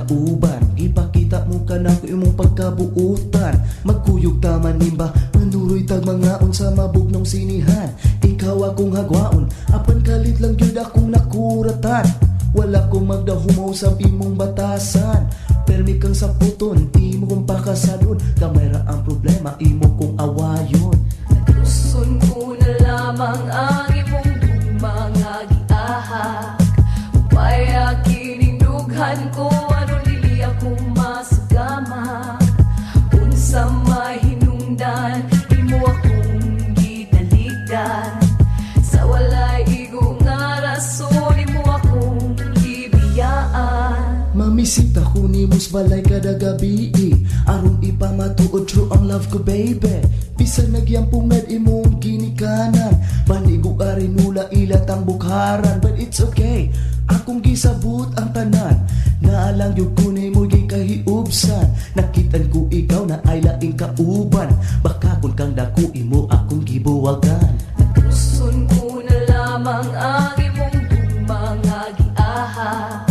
kauban. Ipakita mo ka na ko imong pagkabuutan. Magkuyog ta manimba, manuroy tag mga unsa mabugnong sinihan. Ikaw akong hagwaon, apan kalit lang gyud akong nakuratan. Wala ko magdahumaw sa imong batasan. Permi kang saputon, imo kong pakasadon. Gamay ra ang problema, imo kong awayon. Tuson ko na lamang ang imong gugma nga giahak. Upaya kining dughan ko aron dili ako masugama. Unsa mahinungdan imo akong gitalikdan. Sa walay igo nga rason imo akong gibiyaan. Mamisita ko nimo sa balay kada gabi, aron ipamatuod true ang love ko, baby. Bisan nagyampungad imong ginikanan, Banigo arinula ilat ang bukharan. But it's okay, akong gisabot ang tanan. Naalang gyud ko nimo gikahiubsan. Nakitan ko ikaw na ay laing kauban. Baka kun kang dako imo akong gibuwagan. Tuson ko na lamang ang imong gugma nga giahak.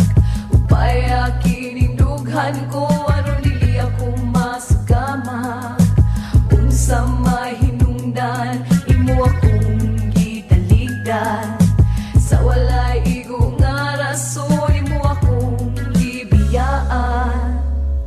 Upaya kining dughan ko aron dili ako masugama. Unsa mahinungdan imo akong gitalikdan. Sa walay igo nga rason imo akong gibiyaan.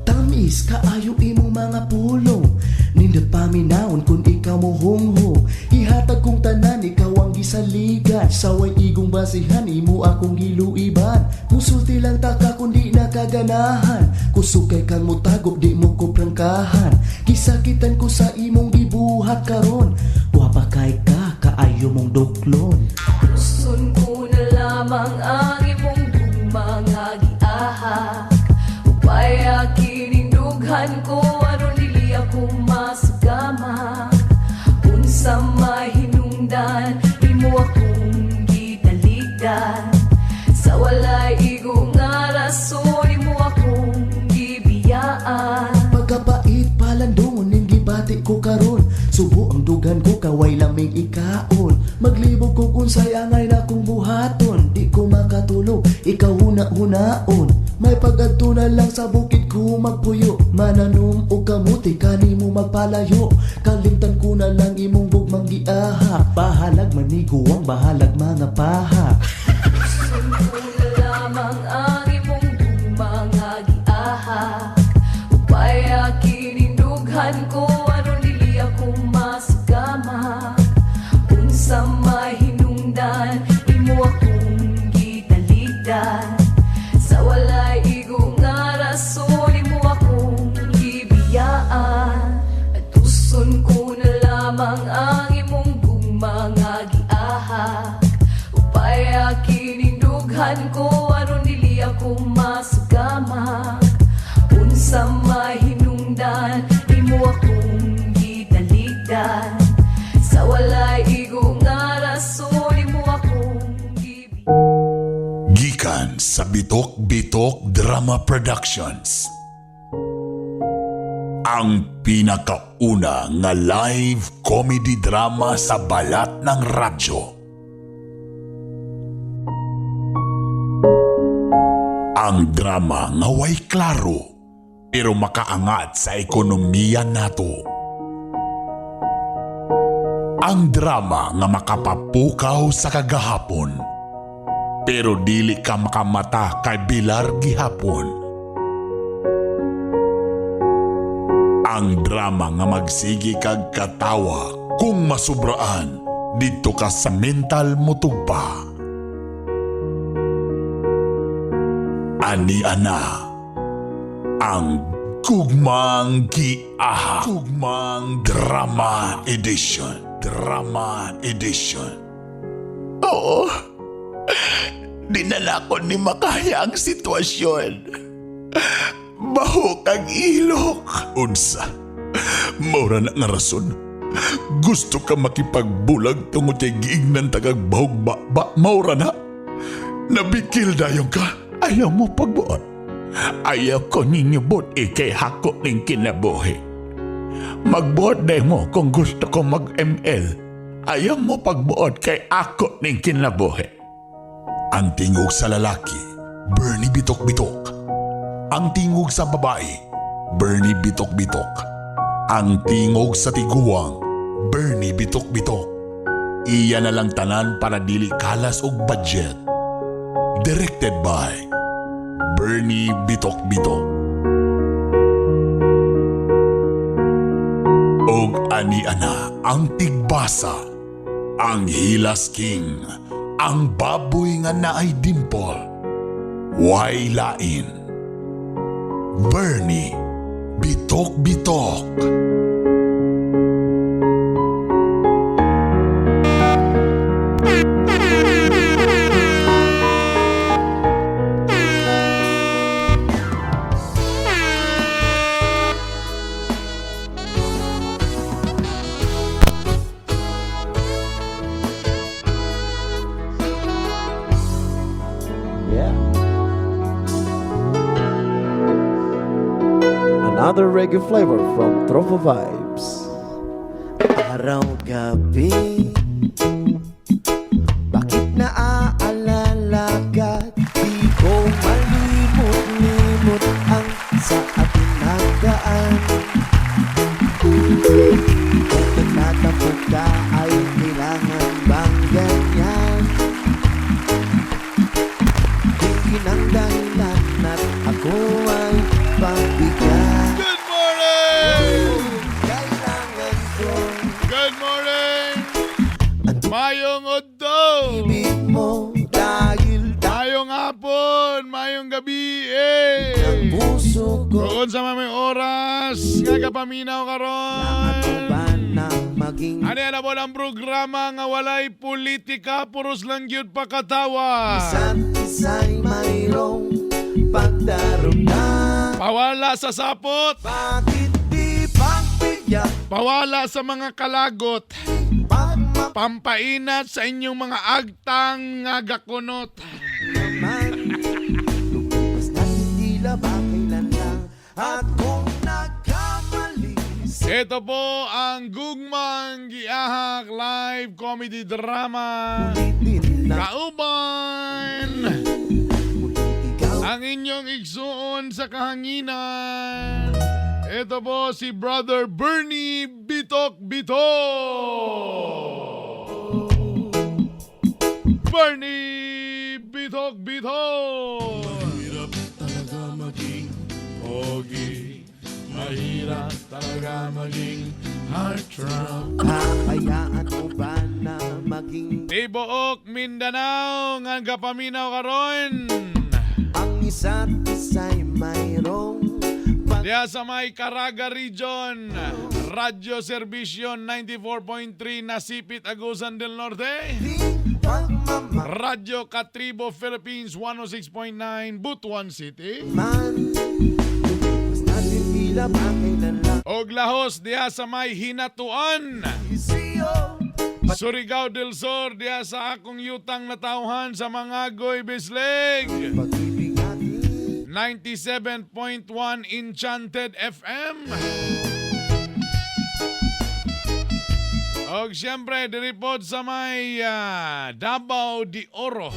Tamis kaayo imong mga pulong. Nindot paminawon kung ikaw mo hungho. Ihatag kong tanan, ikaw ang gisaligan. Saway igong basihan, imo akong giluiban. Musulti lang taka kung di nakaganahan. Kusog kay kang mutago, di mo ko prangkahan. Gisakitan ko sa imong gibuhat karon. Gwapa kay ka, kaayo mong duklon. Tuson ko na lamang ang imong gugma nga giahak. Upaya kining dughan ko aron dili ako masugama. Unsa mahinungdan imo akong gitalikdan. Sa walay igo nga rason imo akong gibiyaan. Pagkapait palandungon ning gibati ko karon. Subo ang dugan ko kaway laming ikaon. Maglibog ko unsay angay na kong buhaton. Di ko makatulog, ikaw huna-hunaon. May pag-adto na lang sa bukid ko magpuyo. Mananom og kamuti kanimo magpalayo. Kalimtan ko na lang imong gugmang giahak. Bahalag maniguang, bahalag mga paha. Tuson ko na lamang ang imong gugma nga giahak. Upaya kining dughan ko aron dili ako masugama. Unsa mahinungdan imo akong gitalikdan. Sa walay igo nga rason imo akong gibiyaan. Tuson ko na lamang ang imong gugma nga giahak. Upaya kining dughan ko aron dili ako masugama. Unsa mahinungdan imo akong gitalikdan. Sa walay igo nga rason imo akong gibiyaan. Gikan sa Bitok Bitok Drama Productions. Ang pinakauna nga live comedy drama sa balat ng radyo. Ang drama nga way klaro pero makaangat sa ekonomiya nato. Ang drama nga makapapukaw sa kagahapon pero dili ka makamata kay Bilar gihapon. Ang drama nga magsigi kag katawa kung masubraan didto ka sa mental motugpa. Ani ana ang Gugmang Giahak. Gugmang Drama Edition. Drama Edition. Oo. Dinala ko ni makaya ang sitwasyon. Bahok ang ilok. Unsa? Maura na nga rason. Gusto ka makipagbulag tungod kay giignan tagag bahog ba, ba maura na. Nabikil dayon ka. Ayaw mo pagbuot. Ayaw ko ninyo buot ikay hako ning kinabuhi. Magbuot day mo kung gusto ko mag-ML. Ayaw mo pagbuot kay ako ning kinabuhi. Ang tingog sa lalaki, Bernie Bitok Bitok. Ang tingog sa babae, Bernie Bitok Bitok. Ang tingog sa tiguang, Bernie Bitok Bitok. Iya na lang tanan para dili kalas og budget. Directed by Bernie Bitok Bitok. Og ani ana ang tigbasa, ang Hilas King, ang baboy nga naay dimple, way lain. Bernie Bitok Bitok. Yeah. Another reggae flavor from Tropa Vibes. Araw-gabi, bakit naaalala ka? Di ko malimot-limot ang sa ating nagdaan. Kung nagtatampo ka ay kailangan bang ganyan? Tingin ang dahilan at ako ay pagbigyan. Good morning! Kailangan ko Good morning! ang Mayong udto! tubig mo dahil Mayong hapon! Mayong gabi! Eh! ang puso ko. Kung sa may oras, nga kapaminaw karon. Ako ba na maging Ano yan po ang programa nga walay politika, puros lang gyud pakatawa. isa't isa'y mayroong pagdarugtang? Pawala sa sapot, Bakit di pagbigyan pawala sa mga kalagot, pagmamaman? pampainat sa inyong mga agtang nga gakunot. Lumipas natin tila ba kailan lang? At kung nagkamali Ito po ang Gugmang Giahak Live Comedy Drama. ulitin na Kauban! muli ikaw. Ang inyong igsuon sa kahanginan. Ito po si Brother Bernie Bitok Bitok. Bernie Bitok Bitok. Mahirap talaga maging pogi. Mahirap talaga maging heartthrob. Hahayaan mo ba na maging Tibuok Mindanao nga gapaminaw karon. ang isa't isa'y mayroong pag Diya sa may Caraga Region, Radyo Serbisyo 94.3 Nasipit, Agusan del Norte. pagmamahal? Radyo Katribo Philippines 106.9 Butuan City. Lumipas natin tila ba kailan lang? Og lahos diha sa may Hinatuan. Isiyo Surigao del Sur diha sa akong yutang natawhan sa Mangagoy Bislig. pag-ibig natin. 97.1 Enchanted FM. Og siyempre, diri pod sa may Davao de Oro.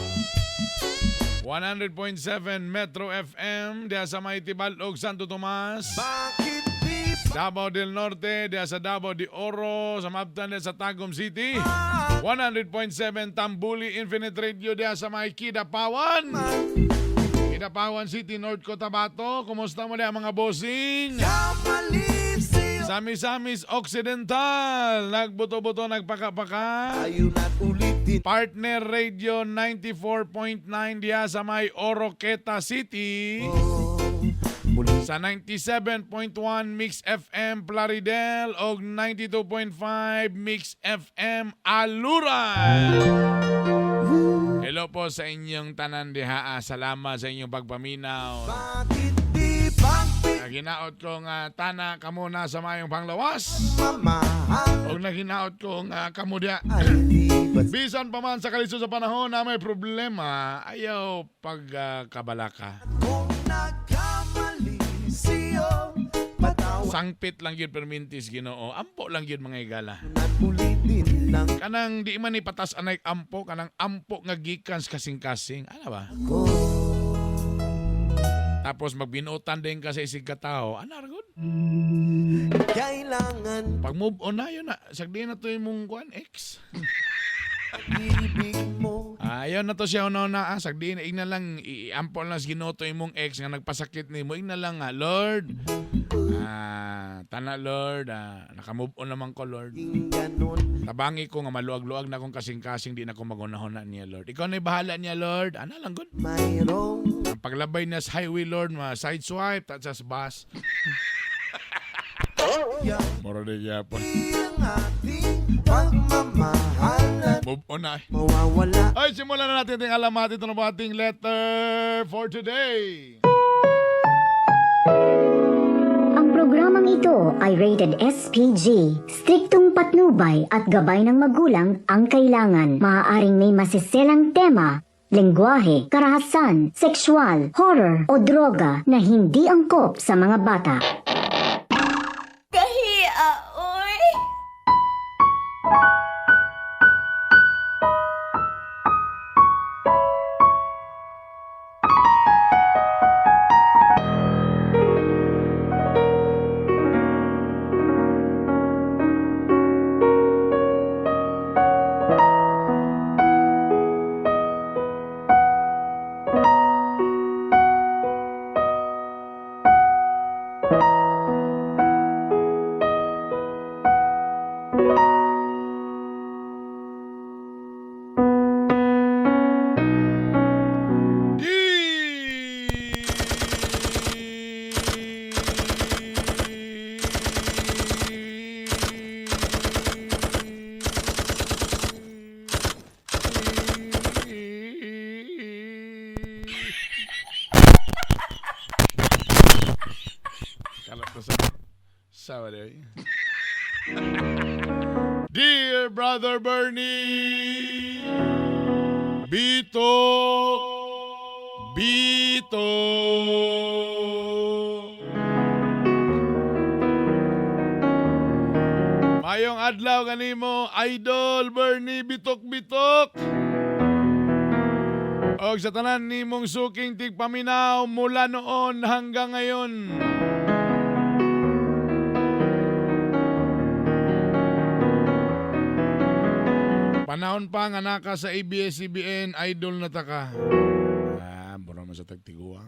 100.7 Metro FM diha sa may Tibalog, Santo Tomas. Bakit di Davao del Norte, diha sa Davao de Oro, sa Mabtan diha sa Tagum City. 100.7 Tambuli Infinite Radio diha sa may Kidapawan. Kidapawan City, North Cotabato. Kumusta mo diha mga bossing? kamali sa'yo? Sami-samis Occidental, nagbuto-buto, nagpaka-paka. Tayo na't ulitin. Partner Radio 94.9 diha sa may Oroqueta City. Muli Sa 97.1 Mix FM Plaridel og 92.5 Mix FM Aluran. Hello po sa inyong tanan diha. Salamat sa inyong pagpaminaw. bakit di pagbigyan Naginaot ko nga tana kamo na sa mayong panglawas. mamahal? Og naginaot ko nga kamo diha. Ay di ba Bisan pa man sa kalisod sa panahon na may problema, ayaw pagkabalaka. kung nagkamali sa'yo? Patawad Sangpit lang yun permintis Ginoo. Ampo lang yun mga higala. na't ulitin ng Kanang di man ni patas anay ampo, kanang ampo nga gikan sa kasing-kasing. Ano ba? ko. Tapos magbinuotan din ka sa isig katao. Ana ra gud. Kailangan Pag move on na yun na. Sagdi na to imong kuan ex. ibig mo. Ayaw na to siya una na. Sagdi na igna lang iampol na sa Ginoo to imong ex nga nagpasakit nimo. Igna lang nga, Lord. Tana Lord, naka-move on naman ko Lord. Ganon. Tabangi ko nga maluag-luag na akong kasing-kasing di na ko magunahon na niya Lord. Ikaw na bahala niya Lord. Ana lang gud. Mayroong Ang paglabay niya sa highway Lord, ma side swipe ta sa bus. Moro di gyapon. ang ating pagmamahalan. Move on na. Eh. Mawawala. Ay, simulan na natin ating alamat. Ito na po ating letter for today. Ang programang ito ay rated SPG. Striktong patnubay at gabay ng magulang ang kailangan. Maaaring may masiselang tema, lengguwahe, karahasan, sexual, horror o droga na hindi angkop sa mga bata. Kahia, oy! Kalat na sa sawa day. Dear Brother Bernie, Bito, Bito. Mayong adlaw kanimo, Idol Bernie Bitok Bitok. Og sa tanan nimong suking tigpaminaw mula noon hanggang ngayon. Panahon pa nga naka sa ABS-CBN, idol na ta ka. Mura man sa tagtiguang.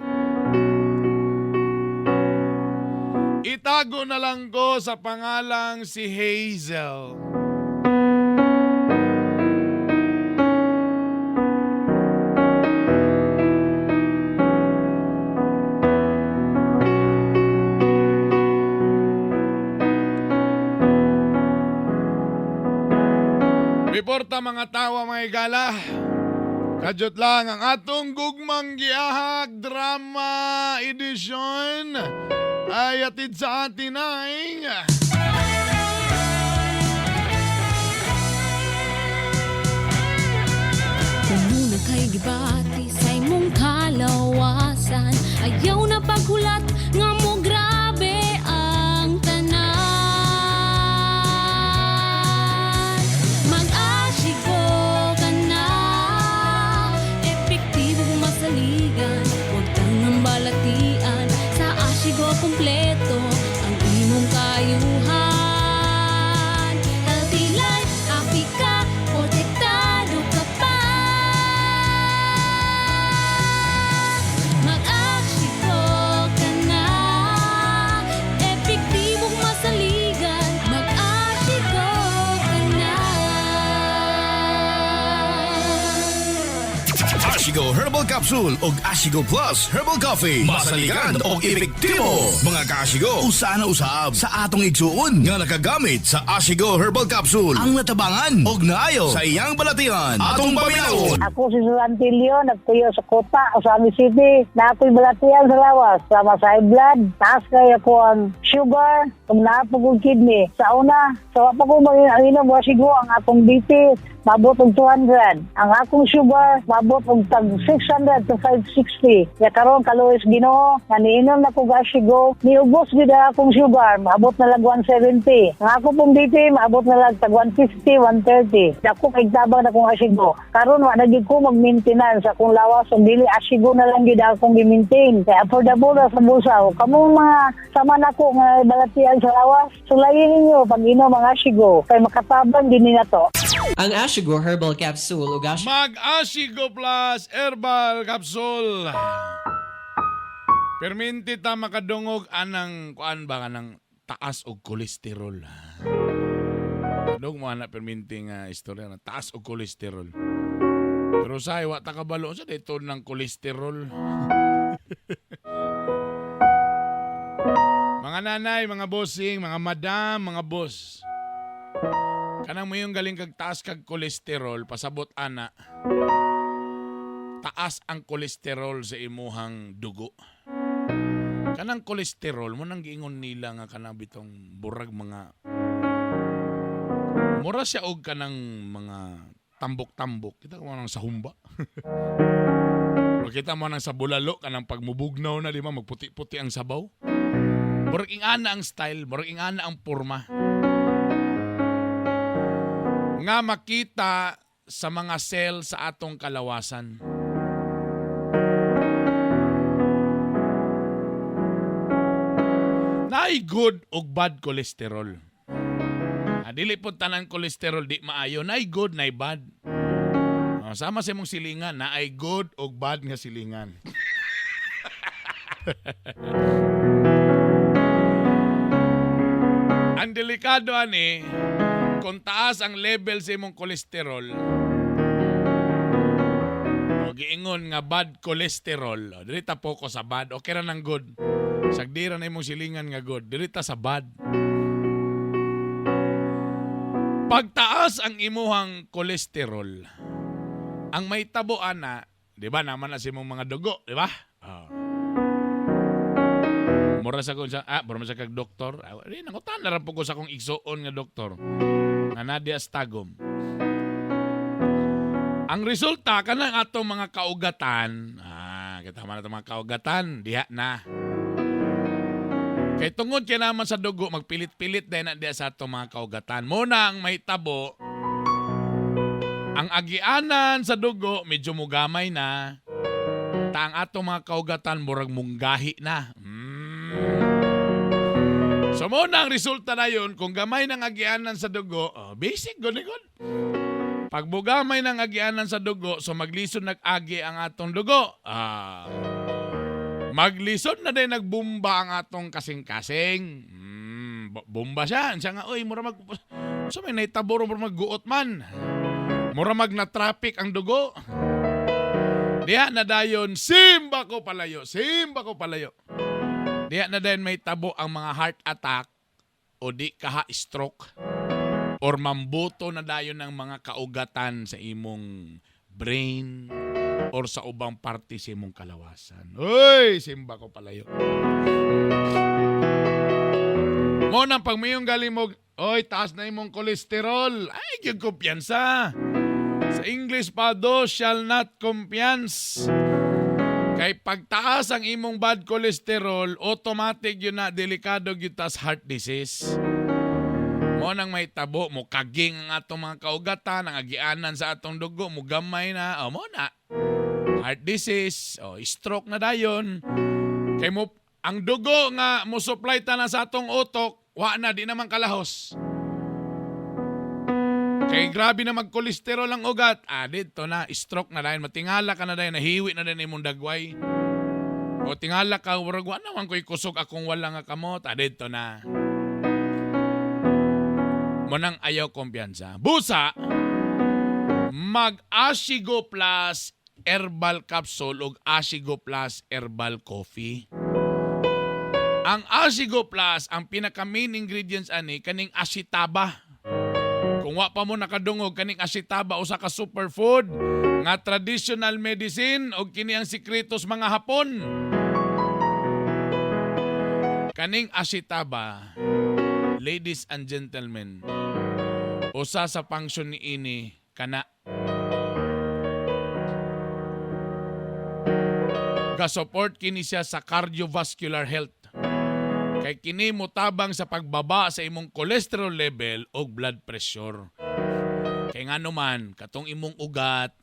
Itago na lang ko sa pangalang si Hazel. Reporta mga tawa mga igala. Kadyot lang ang atong gugmang giahag drama edition ay atid sa atin ay Muna kay gibati sa imong kalawasan. Ayaw na paghulat nga mo grabe ang tanan. Mag-asyik ka na, epektibo kung masaligan. Huwag tangang balatian, sa asyigo kumpleto ang imong kayuhan. Healthy life, happy ka, protektado ka pa. Mag-aksiko ka na, epektibong masaligan. Mag-aksiko ka na. Ashigo Herbal Capsule og Ashigo Plus Herbal Coffee. Masaligan og epektibo. Mga kaashigo, usa na usab sa atong igsuon nga nakagamit sa Ashigo Herbal Capsule ang natabangan og naayo sa iyang balatian. Atong paminawon. Ako si Susantilio, nagtuyo sa Kota, Osami City. Na ako'y balatian sa lawas, sama sa high blood, taas kay ako ang sugar, Kung naa po kong kidney. Sa una, sa wa pa ko mag-inom Ashigo, ang akong BP mabot og 200. Ang akong sugar mabot og tag 600 to 560. Ya karon, kaluoy sa Ginoo, nga niinom na kog Ashigo, niubos gid ang akong sugar, maabot na lag 170. Ang ako pong BP maabot na lag tag 150, 130. Dako kay tabang na kong Ashigo. Karon wa na gyud ko mag-maintenance akong lawas ug dili, Ashigo na lang gyud akong gi-maintain. Kay affordable ra sa bulsa. Kamong mga sama nako nga balatian sa lawas, sulayin ninyo pag inom ang Ashigo kay makatabang din ni nato. Ang Ashigo Herbal Capsule ug Ashigo Mag-Ashigo Plus Herbal Capsule. Perminti ta makadungog anang kuan ba, kanang taas og kolesterol. Dungog mo ana perminti nga istorya na taas og kolesterol. Pero sa wa ta kabalo sa dito ng kolesterol. Mga nanay, mga bossing, mga madam, mga boss. Kanang mo yung galing kag taas kag kolesterol, pasabot ana. Taas ang kolesterol sa imuhang dugo. Kanang kolesterol mo nang giingon nila nga kanang bitong burag mga mura siya og kanang mga tambok-tambok. Kita ko nang sa humba. O kita mo nang sa bulalo, kanang pagmubugnaw na, di ba, magputi-puti ang sabaw. Murag ingana ang style, murag ingana ang porma. Nga makita sa mga cell sa atong kalawasan. Naay good ug bad cholesterol. Ah, dili po tanan cholesterol di maayo. Naay good, naay bad. Ah, sama sa imong silingan, naay good ug bad nga silingan. Ang delikado ani, kung taas ang level sa imong kolesterol, o giingon nga bad cholesterol, o, dili ta focus sa bad, okay ra nang good. Sagdira na imong silingan nga good, dili ta sa bad. Pagtaas ang imuhang kolesterol, ang may tabo ana, di ba naman na sa imong mga dugo, di ba? Oh. Mura sa kung sa mura man sa kag doktor. Ah, di nangutan na ra po ko sa akong igsuon nga doktor. Nga Nadia Stagom. Ang resulta kanang atong mga kaugatan, kita man atong mga kaugatan, diha na. Kay tungod kay naman sa dugo, magpilit-pilit din na diha sa atong mga kaugatan. Muna ang mahitabo, ang agianan sa dugo medyo mugamay na. Ta ang atong mga kaugatan murag munggahi na. So mo na ang resulta na yun, kung gamay ng agianan sa dugo, oh, basic, good good. Pag bugamay ng agianan sa dugo, so maglisod nag-agi ang atong dugo. Ah, maglisod na din nagbumba ang atong kasing-kasing. Bomba siya. Siya nga, oy, mura mag... So may naitaboro, mura magguot man. Mura mag na-traffic ang dugo. Diha na dayon, simba ko palayo, simba ko palayo. Diha na dayon may tabo ang mga heart attack o di kaha stroke or mambuto na dayon ng mga kaugatan sa imong brain or sa ubang parte sa imong kalawasan. Uy, simba ko palayo. Mo nang pag mayong galing mo, oy, taas na imong kolesterol. Ay, gyud kumpiyansa. Sa English pa, thou shall not kumpiyansa. Kay pagtaas ang imong bad cholesterol, automatic yun na delikado gyud tas heart disease. Mo nang may tabo, mo kaging ang atong mga kaugatan, ang agianan sa atong dugo, mo gamay na, o mo na. Heart disease, o stroke na dayon. Kay mo ang dugo nga mo supply ta na sa atong utok, wa na, di naman kalahos. Kay grabe na magkolesterol ang ugat. Ah, dito na, stroke na dahil. Matingala ka na dahil, nahiwi na dahil imong dagway. O tingala ka, murag wa naman ko'y kusog akong wala nga kamot. Ah, dito na. Monang ayaw kumpiyansa. Busa, mag-Ashigo Plus Herbal Capsule o Ashigo Plus Herbal Coffee. Ang Ashigo Plus, ang pinaka main ingredients ani kaning ashitaba. Kung wa pa mo nakadungog kaning ashitaba, usa ka superfood nga traditional medicine og kini ang sikretos mga Hapon. Kaning ashitaba Ladies and gentlemen, usa sa function ni ini kana ga-support kini siya sa cardiovascular health. Kay kini motabang sa pagbaba sa imong cholesterol level o blood pressure. Kay ngano man, katong imong ugat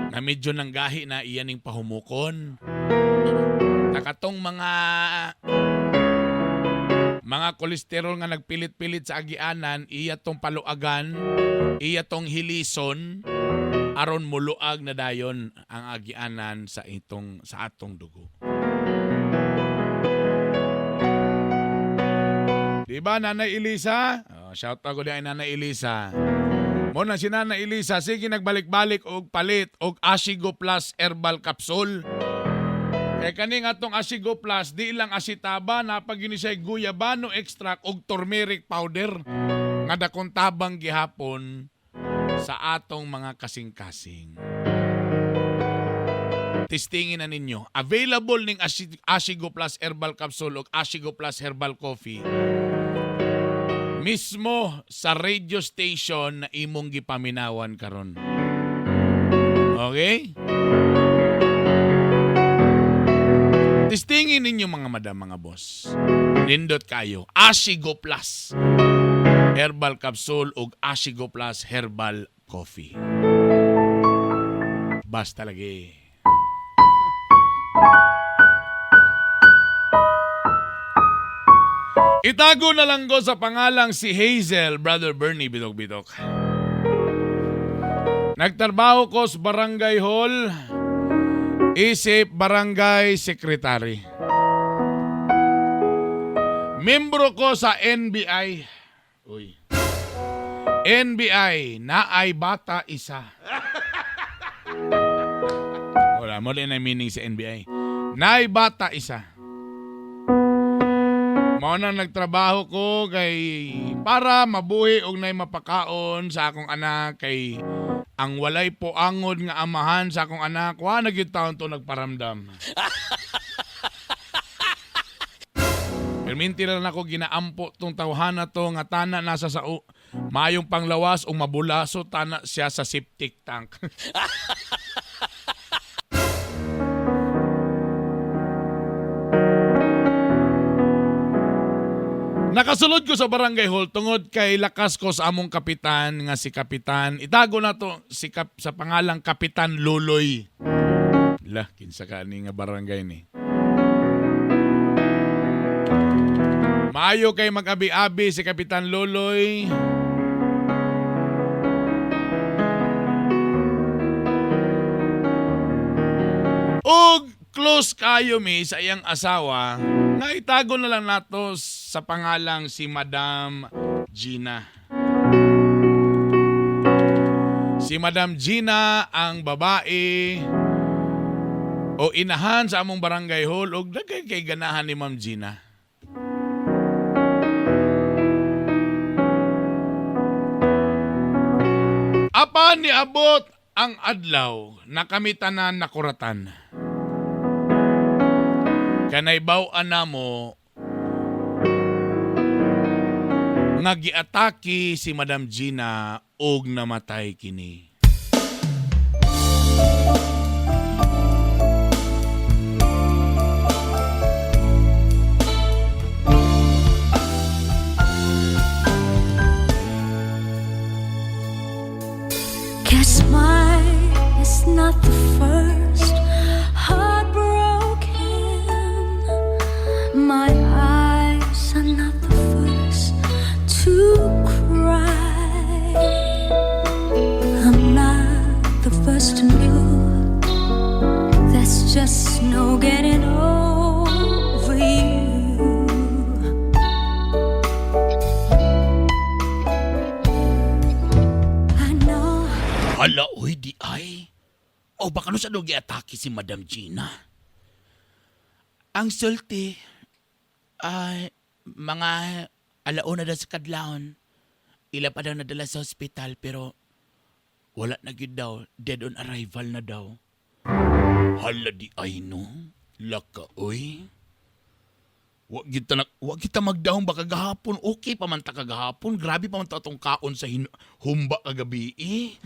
na medyo nanggahi na iyan ning pahumukon. Na katong mga kolesterol nga nagpilit-pilit sa agianan, iya tong paluagan, iya tong hilison, aron muluag na dayon ang agianan sa atong dugo. Di ba, Nanay Elisa? Oh, shout out ko di ay Nanay Elisa. Mo na si Nanay Elisa, sige nagbalik-balik og palit og Asigo Plus Herbal Capsule. Kay kaning atong Asigo Plus, di lang asitaba, napag yun siya guyabano extract og turmeric powder nga dakong tabang gihapon sa atong mga kasing-kasing. Testingin na ninyo. Available ning Asigo Plus Herbal Capsule og Asigo Plus Herbal Coffee mismo sa radio station na imong gipaminawan karon. Okay? Testingin ninyo, mga madam, mga boss. Nindot kayo. Asigo Plus Herbal Capsule ug Asigo Plus Herbal Coffee. Basta lagi. Itago na lang ko sa pangalang si Hazel, Brother Bernie Bidok-Bidok. Nagtrabaho ko sa Barangay Hall, isip Barangay Secretary. Membro ko sa NBI. Uy. NBI, naay bata isa. Wala mo din ang meaning sa NBI. Naay bata isa. Mao na nagtrabaho ko kay para mabuhi og nay mapakaon sa akong anak, kay ang walay poangod nga amahan sa akong anak, wa na gyud taon to nagparamdam. Perminti na lang ako ginaampo tong tawhana to nga tana nasa sa maayong panglawas o mabulaso tana siya sa septic tank. Nakasulod ko sa barangay hall tungod kay lakas ko sa among kapitan nga si Kapitan. Itago na to si sa pangalang Kapitan Luloy. La, kinsa ka ni nga barangay ni. Maayo kay mag-abi-abi si Kapitan Luloy. Og close kayo mi sa iyang asawa nga itago na lang nato sa pangalang si Madam Gina. Si Madam Gina ang babae o inahan sa among barangay hall og daghay kay ganahan ni Ma'am Gina. Apan niabot ang adlaw na kami tanan nakuratan. Kanay baw-an namo nga giatake si Madam Gina og namatay kini. Guess mine is not the first heartbroken. My eyes are not the first to cry. I'm not the first to know. There's just no getting over you. I know. Hala, uy, di ay. O baka no sa daw giatake si Madam Gina. Ang sulti, ay, mga alauna daw sa kadlawon. Ila pa daw nadala sa ospital pero wala na gyud daw, dead on arrival na daw. Hala di ay no, laka uy. Wa kita na, wa kita magdahom ba kagahapon. Okay pa man ta kagahapon. Grabe pa man ta atong kaon sa humba kagabi eh.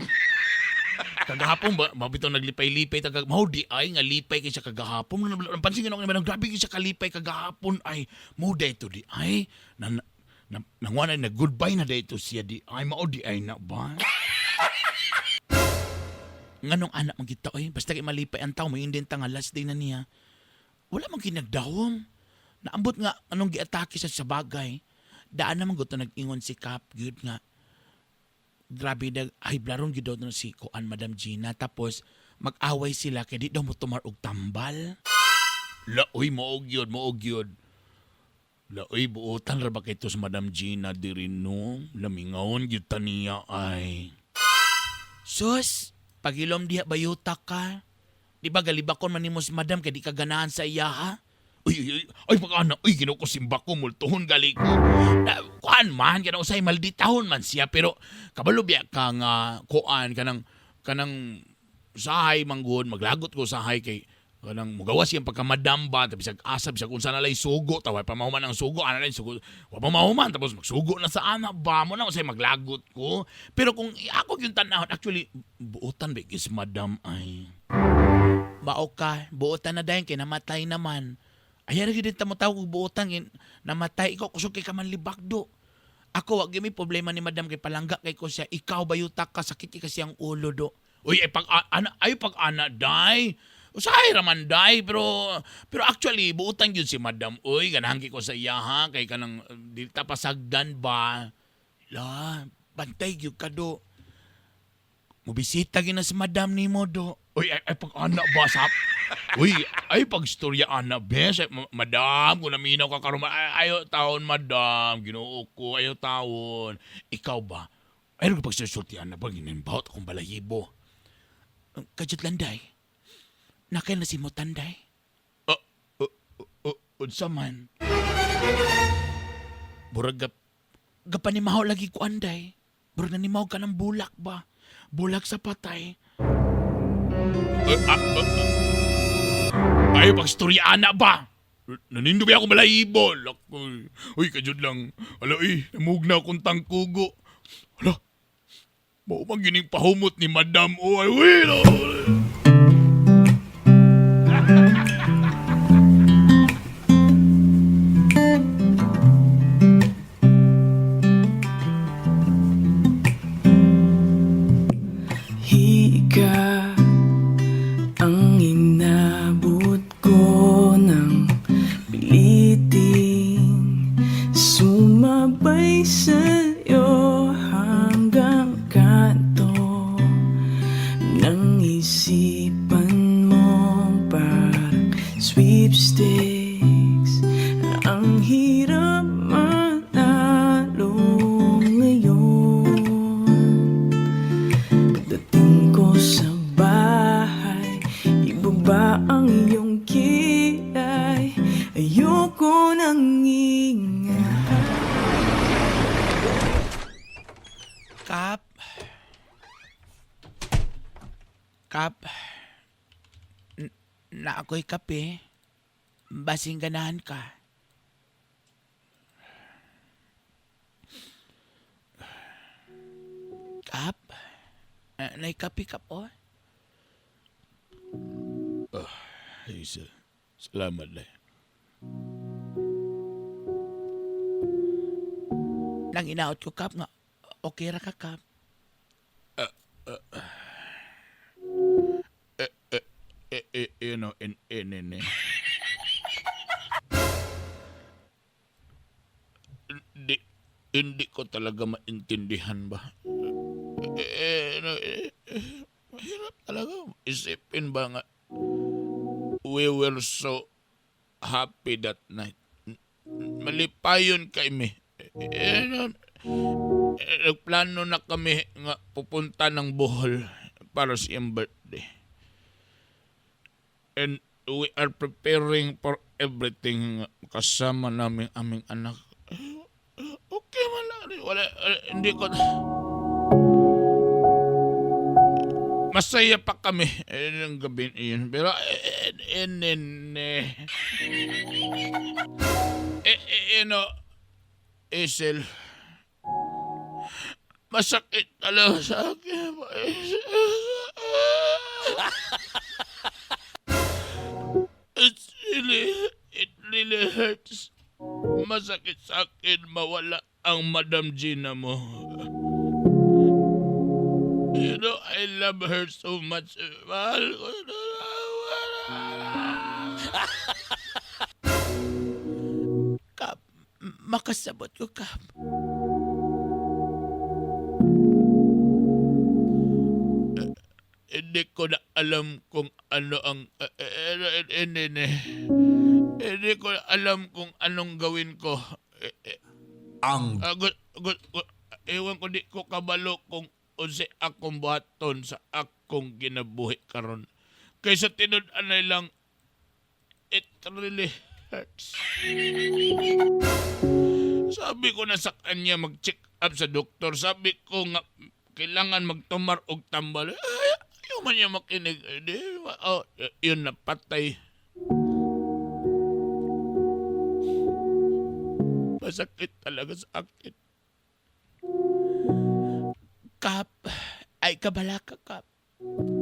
Kagahapon ba mabitaw naglipay-lipay ta kag mao di ay nga lipay kay siya kagahapon. Napansin ko naman grabe kay siya kalipay kagahapon ay mo di ito di ay na, na, nangwana na goodbye na dito siya di ay mao di ay na ba. Nganong anak man kita oy, basta kay malipay ang tao mo ta nga last day na niya. Wala man kinagdahom. Naambot nga anong giatake sa bagay. Daan naman gusto nag-ingon si Cap gyud nga grabe dag ay blaron gyud daw na si kuan Madam Gina, tapos mag-away sila kay di daw mo tumar og tambal. Laoy, moog yun, moog yun. Laoy, buotan ra ba kay to sa Madam Gina diri no? Lamingawon gyud ta niya ay. Sus, pagilom diha bayuta ka. Di ba galibakon man nimo si Madam kay di ka ganahan sa iya ha? Uy, uy, uy, ay pag ana, uy, ginoo ko, simba ko, multuhon gali ko. Na, kuan man, kanang usay malditahon man siya, pero kabalo biya ka nga, kuan, kanang, kanang, sahay manggod, maglagot ko sahay kay, kanang mugawas siyang pagkamadam ba, tapos bisag asa, bisag unsa na lay sugo, taway pa mahuman ang sugo, ana lay sugo, wa pa mahuman, tapos magsugo na sa ana ba, mo na usay maglagot ko. Pero kung ako yung tanahon, actually, buotan ba is madam ay. Mao ka, buotan na dayon kay namatay naman. Ay, ra gyud ta mo tawag og buotan kay namatay ikaw kusog kay ka man libakdo. Ako wa gyud may problema ni madam kay palangga kay ko siya. Ikaw bayuta ka, sakit kay kasi ang ulo do. Uy, ay pag ana ay pag ana day. Usahay ra man day, pero pero actually buotan gyud si madam. Uy, ganahan ko sa iya ha kay kanang di ta pasagdan ba. La, bantay gyud ka do. Mubisita gyud na si madam nimo do. Uy, ay, ay pag ana ba sa. Uy, ay pag istorya ana bes. Ay, madam, kung naminaw ka karon, ay, ayo taon madam, Ginoo ko, ayo taon. Ikaw ba? Ay pag sulti ana ba gininbawt akong balahibo. Kadyot landay. Nakay na si Motanday. Unsa man? Murag gapanimaho lagi ko anday. Murag nanimaw ka ng bulak ba? Bulak sa patay. Ay, pag-istorya ana ba? Nanindo ba ako balahibo? Lakoy. Uy, kadyod lang. Hala, uy, namugna akong tangkugo. Hala, mao man gining pahumot ni madam. Oh, ay, uy, no. Hika ang inabot ko ng pilitin, sumabay sa'yo hanggang kanto ng isipan mo, parang sweepstakes. Ang hirap manalo ngayon. Pagdating ko sa bahay, ibaba ang iyong kilay. Ayoko nang ingay. Kap. Kap. Na ako'y kape. Basing ganahan ka. Kap. Nay kape kap oh. Ay, salamat le. Nang inaot ko kap nga okay ra ka kap. Eh, eh, you know, in, in, in, eh. Hindi, hindi ko talaga maintindihan ba. Eh, no, eh, eh, mahirap talaga isipin ba nga we were so happy that night. Malipayon kami. Eh, no, eh, nagplano na kami nga pupunta ng Bohol para sa iyang birthday. And we are preparing for everything kasama namin aming anak. Eh, okay man lang. Wala, wala, hindi ko... Masaya pa kami eh, ng gabi iyon. Pero, eh, eh, eh, eh, eh. Isel, masakit talaga sa akin. It really hurts. Masakit sa akin mawala ang Madam Gina mo. I love her so much. Mahal ko na. Kap, makasabot ko, Kap. Hindi ko na alam kung ano ang... hindi, hindi. Hindi ko na alam kung anong gawin ko. Ang Ewan ko, di ko kabalo kung unsay akong buhaton sa akong kinabuhi karon. Kaysa tinud-anay lang, it really hurts. Sabi ko na sa kanya mag-check up sa doktor. Sabi ko nga, kailangan magtumar og tambal. Ay, ayaw man niya makinig. Eh, di, oh, yun na, patay. Masakit talaga sa akin. Kap, ay kabala ka, Kap.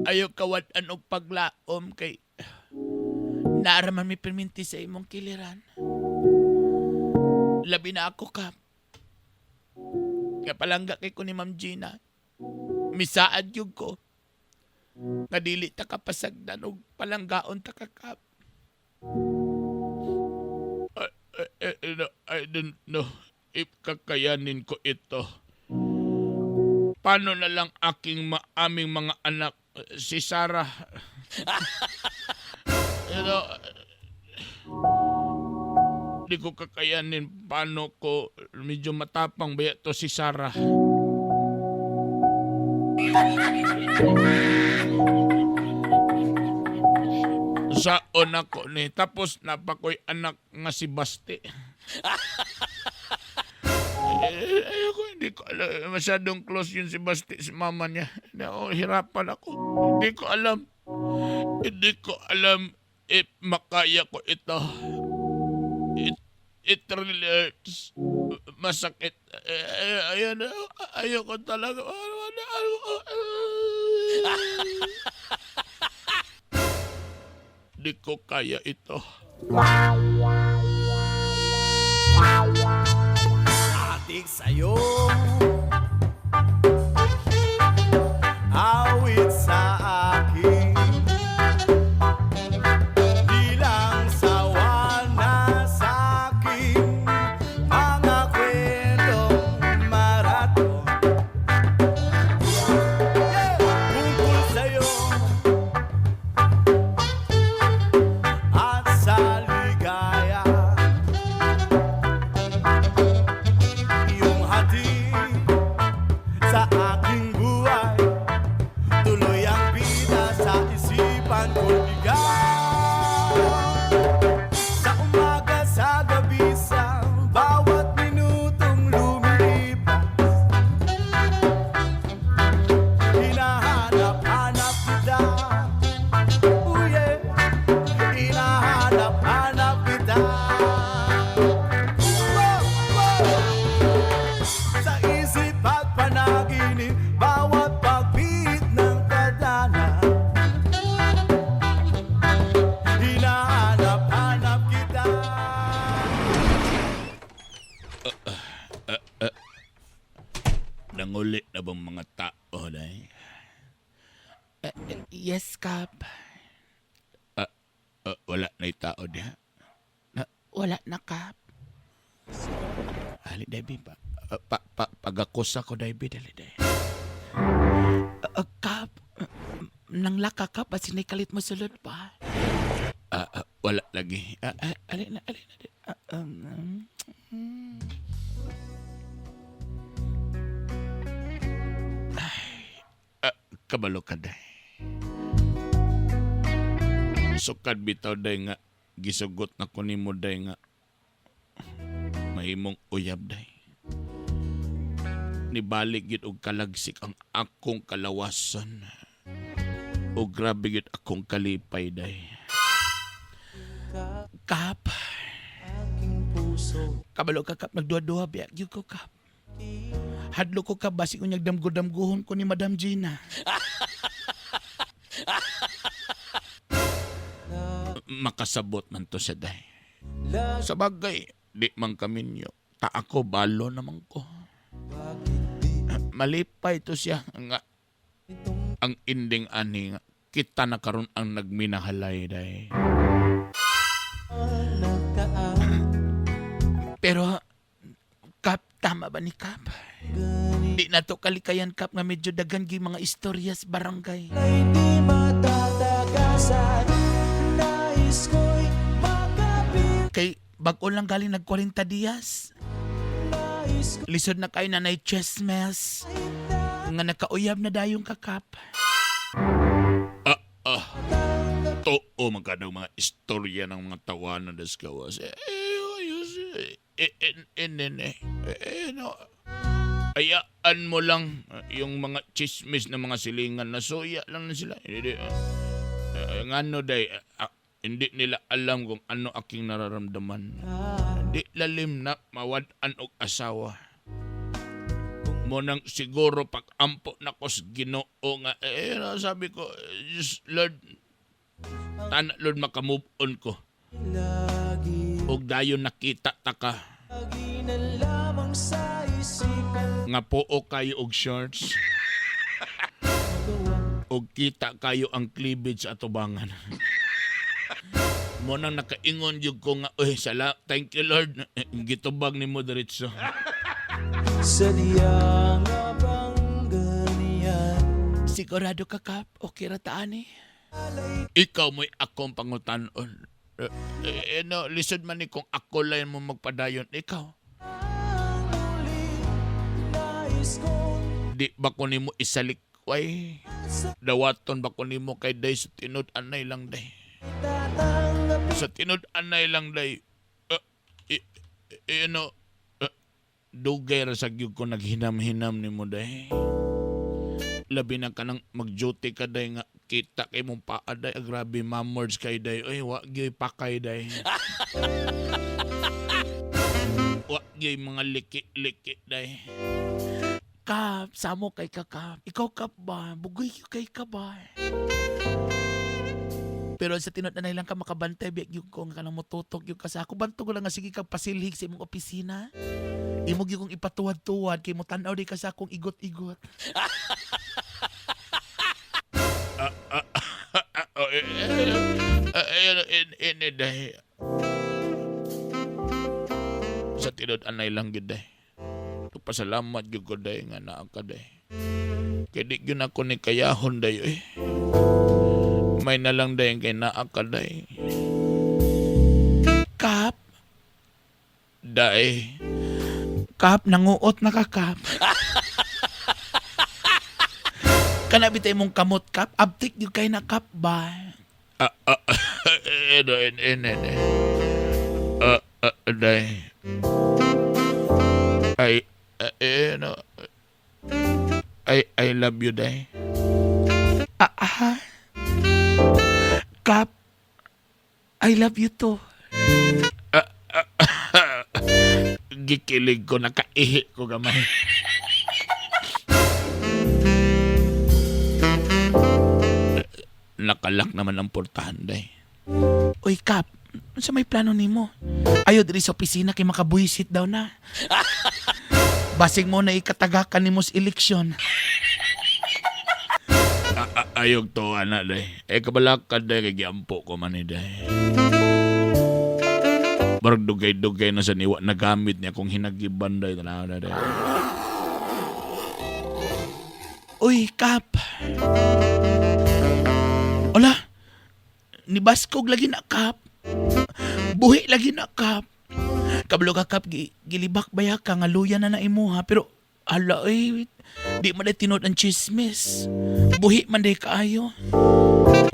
Ayaw kawad-an og paglaom kay naaraman mi perminti sa imong kiliran. Labi na ako, Kap. Kaya palangga kay ko ni Ma'am Gina. Misaad yun ko. Nga dili ta kapasagdan og palanggaon ta ka, Kap. I don't know if kakayanin ko ito. Paano na lang aking aming mga anak, si Sarah? Pero, di ko kakayanin paano ko, medyo matapang ba to si Sarah? Saon ako ni. Tapos napakoy anak nga si Basti. Eh, ayoko, hindi ko alam. Masyadong close yun si Basti, si mama niya. Hindi ako, hirapan ako. Hindi ko alam. Hindi ko alam if makaya ko ito. It really hurts. Masakit. Eh, ayan, ayoko talaga. Hindi ko kaya ito. Atik sa'yo, awit sa akin, bilang sawa na sa'king mga kwentong maraton. Yeah! Tungkol sa'yo at sa ligaya iyong hatid sa aking buhay, tuloy ang bida sa isipan ko ikaw. Sa umaga, sa gabi, sa bawat minutong lumilipas, hinahanap-hanap kita. Oh yeah. Hinahanap-hanap kita. Wow, wow. Sa isip at panaginip, bawat pagbit ng tadhana, hinahanap-hanap kita. Nanguli na bang mga tao na? Yes, Kap. Wala na yung tao diha. Na, wala na, Kap. Ali, Debbie, pa, pa, pa, pagakusa ko, Debbie, dali, dali. Kap, nanglaka ka pa, sinikalit mo sulod pa. Wala lagi. Ali na, ali na. Ay, kabalo ka, day. Sukad bitaw, day, nga gisugot na ko nimo, day, nga mahimong uyab, day. Nibalik gid og kalagsik ang akong kalawasan. O grabe gid akong kalipay, day. Kap. Kabalo ka, Kap, nagduha-duha biya. Gyud ko, Kap. Hadlo ko, Kap, basig unyag damgo-damguhon ko ni Madam Gina. Makasabot man to siya, day. Sa bagay, di man kami niyo. Ta ako, balo naman ko. Malipay to siya nga ang ending ani nga kita na karon ang nagminahalay, day. Pero, Kap, tama ba ni Kap? Di na to kalikayan, Kap, nga medyo daghan gyud mga istorya sa barangay. Kay bag-o lang galing nag 40 dias. Lisod na kay nanay chesmes. Nga nakauyab na dayong kakap. Ah, ah. Too man ka ng mga istorya ng mga tawanan das gawas. Eh, eh, ayos. Eh, eh, eh, eh, eh, eh, eh, no. Ayaan mo lang yung mga chismis ng mga silingan na suya lang na sila. Hindi, ngano day, hindi nila alam kung ano aking nararamdaman. Di lalim na mawad-an og asawa. Mo nang siguro pag ampo na ko sa Ginoo nga eh, no, sabi ko, "Diyos, Lord, tana Lord makamove on ko." Og dayon nakita ta ka nga puo kayo og shorts og kita kayo ang cleavage sa atubangan. Mo nang nakaingon jud ko nga, "Uy, sala, thank you Lord." Eh, gitubag nimo diretso. Sigurado ka, Kap? Okay ra ta ani? Ikaw mo'y akong pangutanon. Eh, eh, no, lisod man ni kung ako lang mo magpadayon. Ikaw. Di ba ko nimo isalikway? Dawaton ba ko nimo kay day sa tinud anay lang day. Sa tinud anay lang day. Eh, eh, eh, ano, eh, dugay ra sa gyud ko naghinam-hinam nimo day. Labi na ka nang mag-duty ka day nga kita kay mong paa day. Ah, grabe mamords kay day. Oy, wa gyud pakay day. Wa gyud mga liki-liki day. Kap, samo kay ka, Kap. Ikaw, Kap ba? Bugoy kay ka ba? Pero sa tinod na lang ka makabantay, biyak yung ko nga kanang motutok yung ka sa ako. Bantog ko lang nga sige kag pasilhig sa imong opisina. Imo gyud kong ipatuwad-tuwad kay mo tan-aw di ka sa akong igot-igot. Oh, eh, eh, eh, eh, eh, eh, day. Sa tinod anay lang gyud day. Pasalamat gyud ko day nga naa ka day. Kay di gyud ako ni kayahon day eh. May na lang day kay naa ka day. Kap. Day. Kap, nanguot na ka, Kap. Kana bitay mong kamot, Kap? Abtik gyud kay na, Kap ba? Ah, ah, eh, eh, eh, eh, eh. Ah, ah, day. Ay, eh, no. I love you, day. Ah, ah. Kap, I love you too. Ah, ah, gikilig ko, nakaihi ko gamay. Nakalak naman ang portahan, day. Uy, Kap, sa may plano nimo? Ayo diri sa opisina kay makabuisit daw na. Basig mo na ikatagakan nimo sa eleksyon. Ayog to, ana, day. Eh, kabalakad, day, kay giampo ko man, eh, day. Barag dugay-dugay na sa niwa nagamit niya kung hinagiban, day. Tanaw na, day. Uy, Kap. Ola, ni Baskog lagi na, Kap. Buhi lagi na, Kap. Kabalo ka, Kap, gilibak baya ka, nga luya na na imuha. Pero, ala, ay, di man day tinuod ang chismis. Buhi man day kaayo.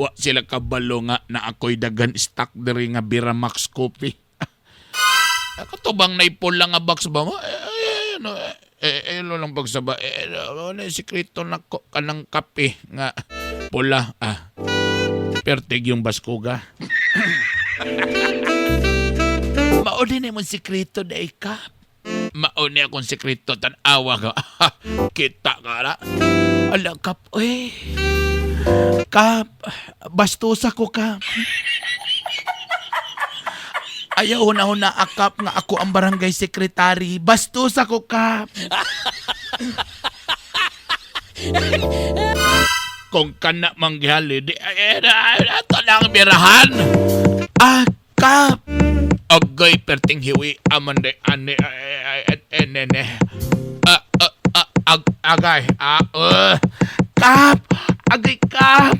Wa sila kabalo nga na ako'y daghan stock diri nga Biramax coffee. Ako to bang naipula nga box ba mo? Eh, eh, ano, eh, eh, ano lang pagsaba. Eh, eh, ano yung sikreto na ko, kanang kape nga pula. Ah, pertig yung baskuga. Mao din imong sikreto day, Kap. Mao ni akong sikreto, tan-awa ka. Kita ka na. Ala, Kap, oy. Kap, bastusa ko, Kap. Ayaw na na akap nga ako ang barangay secretary. Bastos ako, Kap. Kung kana manghali, di, ay, ay, ato lang birahan. Ah, Kap. Agay, perting hiwi, aman de, ane, ay, ay, ay, ay, ay, ah, ah, ah, ag, agay, ah, Kap! Agay, Kap!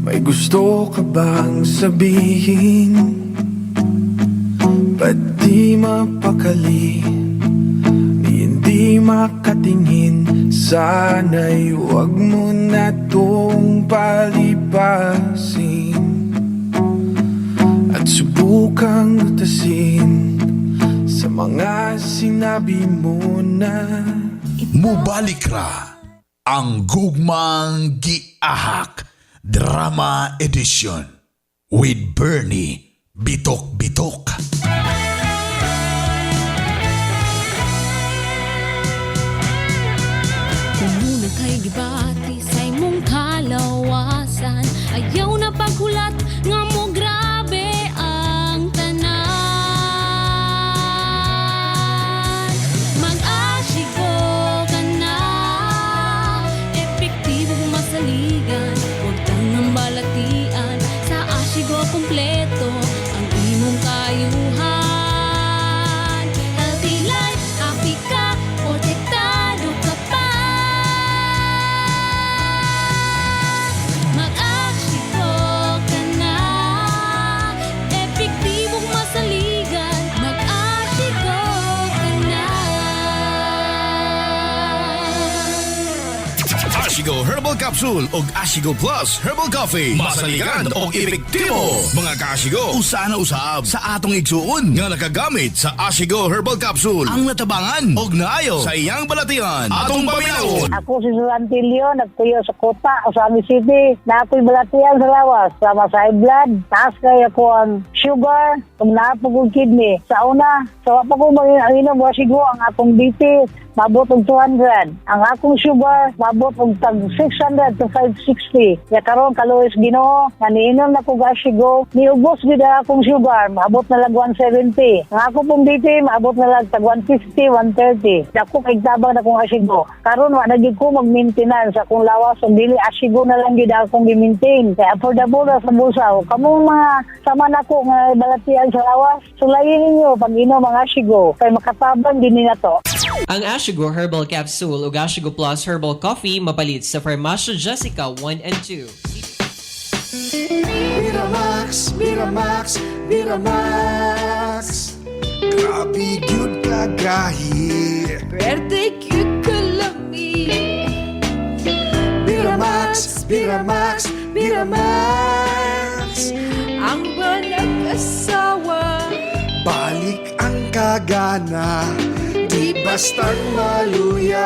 May gusto ka bang sabihin? Ba't di mapakali? Hindi makatingin. Sana'y huwag mo na tong palipasin at subukang lutasin sa mga sinabi mo na. Mubalik ra ang Gugmang Giahak Drama Edition with Bernie Bitok Bitok. Kung kay gibati sa imong kalawasan, ayaw na paghulat nga mo grabe ang tanan. Mag-asygo ka na, epektibo kung masaligan, huwag tangang balatian. Sa Ashigo kompleto ang imong kayuhan. Healthy life, happy ka, protektado ka pa. Mag-asygo ka na, epektibong masaligan. Mag-asygo ka na. Ashigo Herbal Capsule og Ashigo Plus Herbal Coffee. Masaligan og epektibo. Mga kaashigo, usa na usab sa atong igsuon nga nakagamit sa Ashigo Herbal Capsule. Ang natabangan og naayo sa iyang balatian. Atong paminawon. Ako si Susantilio, nagtuyo sa Kota, Ozamiz City. Na ako'y balatian sa lawas, sama sa high blood, taas kay ako ang sugar, kung naapog kong kidney. Sa una, sa wa pa ko mag-inom, wasigo ang akong BP, mabot og 200. Ang akong sugar, mabot og tag 600 to 560. Ya karon kaluoy Ginoo, nga niinom na ko Ashigo, niubos gid ang akong sugar, maabot na lag 170. Ang ako pong BP, maabot na lag tag 150, 130. Dako kay tabang na kong Ashigo. Karon wa na gid ko mag-maintenance akong lawas ug dili Ashigo na lang gid akong gi-maintain. Kay affordable ra sa bulsa. Kamong mga sama nako nga balatian sa lawas, sulayin ninyo pag inom ang Ashigo kay makatabang din ni nato. Ang Ashigo Herbal Capsule ug Ashigo Plus Herbal Coffee mapalit sa Farmacia Jessica 1 and 2. Miramax, Miramax, Miramax. Grabe gyud kagahi. Pwerte gyud kalami. Miramax, Miramax, Miramax. Ang banag-asawa, Balik ang kagana, di bastang maluya.